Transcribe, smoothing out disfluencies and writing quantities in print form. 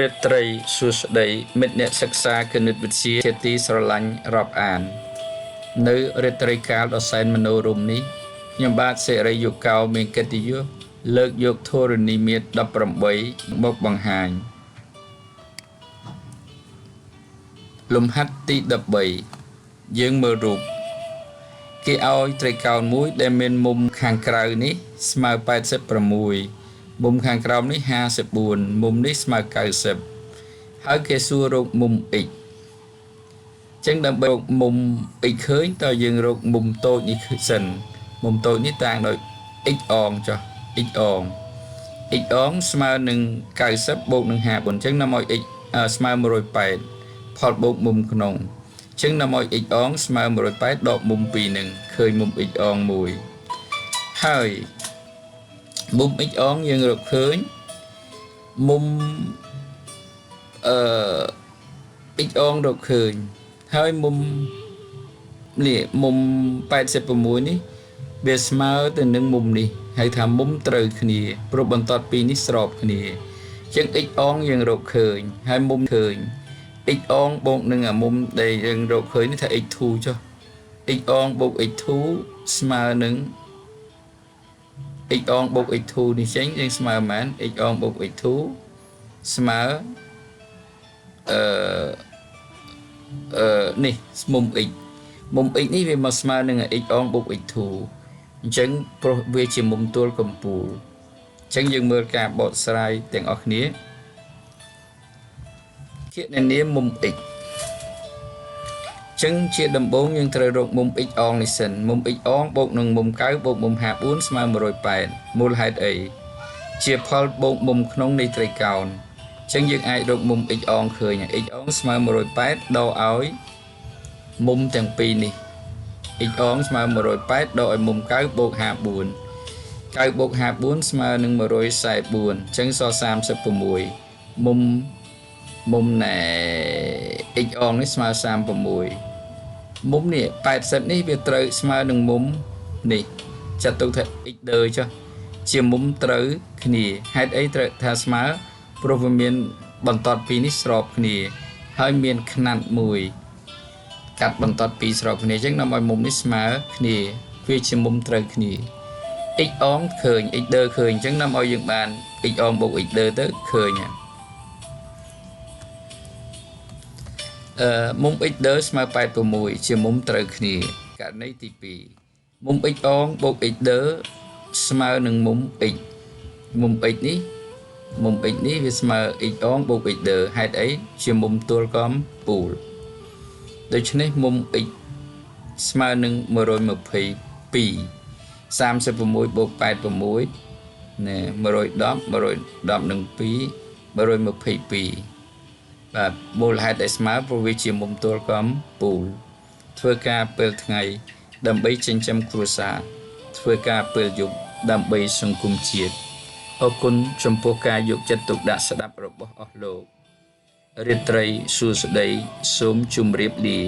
រាត្រីសួស្តីមិត្តអ្នកសិក្សាគណិតវិទ្យាជាទីស្រឡាញ់រាប់អាន នៅរាត្រីកាលដ៏សែនមនោរម្យនេះខ្ញុំបាទសិរីយុកោមានកិត្តិយសលើកយកធរណីមាត្រ18មកបង្ហាញលំហាត់ទី13យើងមើលរូបគេឲ្យត្រីកោណមួយដែលមានមុំខាងក្រៅនេះស្មើ86មុំខាងក្រោមនេះ54មុំនេះស្មើ90ហើយគេសួររកមុំ x ចឹងដើម្បីរកមុំ x ឃើញតើយើងរកមុំតូចនេះសិនមុំតូចនេះតាងដោយ x អងចុះ x អង x អងស្មើនឹង90បូកនឹង54អញ្ចឹងនាំឲ្យ x ស្មើ180ផលបូកមុំក្នុងអញ្ចឹងនាំឲ្យ x អងស្មើ180ដកមុំ2នឹងឃើញមុំ x អងមួយហើយមុំ x អងយើងរកឃើញមុំអឺ x អងរកឃើញហើយមុំនេះមុំ86នេះវាស្មើទៅនឹងមុំនេះហៅថាមុំត្រូវគ្នាព្រោះបន្ទាត់ពីរនេះស្របគ្នាជាង x អងយើងរកឃើញហើយមុំឃើញ x អងបូកនឹងអាមុំដែលយើងរកឃើញនេះថា x2 ចុះ x អងបូក x2 ស្មើនឹង x អងបូក x2 នេះចេញយើងស្មើប៉ុន្មាន x អងបូក x2 ស្មើអឺអឺនេះមុំ x មុំ x នេះវាមកស្មើនឹង x អងបូក x2 អញ្ចឹងព្រោះវាជាមុំទួលកម្ពូលអញ្ចឹងយើងមើលការបកស្រាយទាំងអស់គ្នាគណនាមុំ x ចឹងជាដំបូងយើងត្រូវរកមុំ x អងនេះសិនមុំ x អងបូកនឹងមុំ9បូកមុំ54ស្មើ180មូលហេតុអីជាផលបូកមុំក្នុងនៃត្រីកោណចឹងយើងអាចរកមុំ x អងឃើញ x អងស្មើ180ដកឲ្យមុំទាំងពីរនេះ x អងស្មើ180ដកឲ្យមុំ9បូក54 9បូក54ស្មើនឹង144អញ្ចឹងសល់36មុំមុំណែ x អងនេះស្មើ36មុំនេះ80នេះវាត្រូវស្មើនឹងមុំនេះចាត់ទុកថា x ដឺចុះជាមុំត្រូវគ្នាហេតុអីត្រូវថាស្មើព្រោះវាមានបន្ទាត់ពីរនេះស្របគ្នាហើយមានខ្នាតមួយកាត់បន្ទាត់ពីរស្របគ្នាអញ្ចឹងនាំឲ្យមុំនេះស្មើគ្នាវាជាមុំត្រូវគ្នា x អងឃើញ x ដឺឃើញអញ្ចឹងនាំឲ្យយើងបាន x អងបូក x ដឺទៅឃើញអឺមុំ x ដឺស្មើ86ជាមុំត្រូវគ្នាករណីទី2មុំ x អងបូក x ដឺស្មើនឹងមុំ x មុំ x នេះមុំ x នេះវាស្មើ x អងបូក x ដឺហេតុអីជាមុំទួលកំពូលដូច្នេះមុំ x ស្មើនឹង122 36បូក86ណែ110 110នឹង2 122បាទមូលហេតុដែលស្មើព្រោះវាជាមុំទល់កំពូលធ្វើការពេលថ្ងៃដើម្បីចិញ្ចឹមគ្រួសារធ្វើការពេលយប់ដើម្បីសង្គមជាតិអរគុណចំពោះការយកចិត្តទុកដាក់ស្ដាប់របស់អស់លោករាត្រីសួស្តីសូមជម្រាបលា